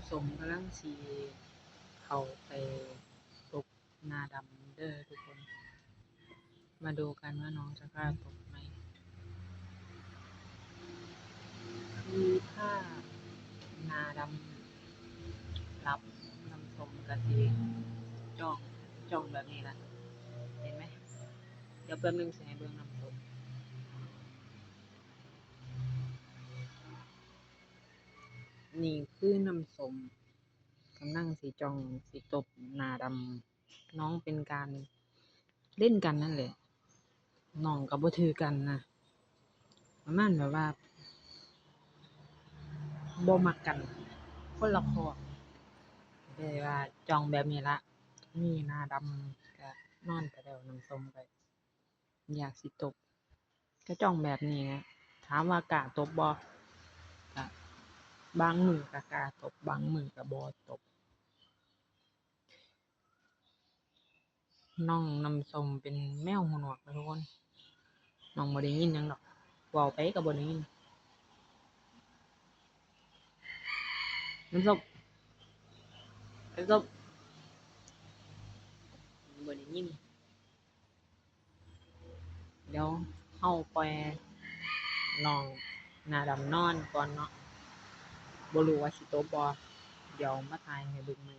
ສົມກຳລັງຊິເຂົ້າໄປຕົບໜ້າດຳເດີທຸກຄົນ. ມາດູກັນວ່ານ້ອງຈະກ້າຕົບໄໝ? ຄືຖ້າໜ້າດຳຫຼັບ ນ້ຳສົ້ມກະຊິຈ້ອງ ຈ້ອງແບບນີ້ລະ ເຫັນໄໝ? ດຽວແປັບໜຶ່ງຊິໃຫ້ເບິ່ງນ້ຳສົ້ມ. ນີ້ຄືນ້ຳສົ້ມກຳລັງຊິຈ້ອງ ຊິຕົບໜ້າດຳ. ນ້ອງເປັນການຫຼິ້ນກັນນັ້ນແຫຼະ ນ້ອງກະບໍ່ຖືກກັນນະ ປະມານແບບວ່າບໍ່ມັກກັນ ຄົນລະຄອກ ແຕ່ວ່າຈ້ອງແບບນີ້ລະ ມີໜ້າດຳກະນອນໄປແລ້ວ ນ້ຳສົ້ມກະຢາກຊິຕົບ ກະຈ້ອງແບບນີ້ແຫຼະ. ຖາມວ່າກ້າຕົບບໍ່? ກະບາງມື້ກະກ້າຕົບ ບາງມື້ກະບໍ່ຕົບ. ນ້ອງນ້ຳສົ້ມເປັນແມວຫູໜວກນະທຸກຄົນ ນ້ອງບໍ່ໄດ້ຍິນຫຍັງດອກ ເວົ້າໄປກະບໍ່ໄດ້ຍິນ. ນ້ຳສົ້ມ ນ້ຳສົ້ມ ບໍ່ໄດ້ຍິນ. ດຽວເຮົາປ່ອຍນ້ອງໜ້າດຳນອນກ່ອນເນາະ ບໍ່ຮູ້ວ່າຊິຕົບບໍ່ ດຽວມາຖ່າຍໃຫ້ເບິ່ງໃໝ່.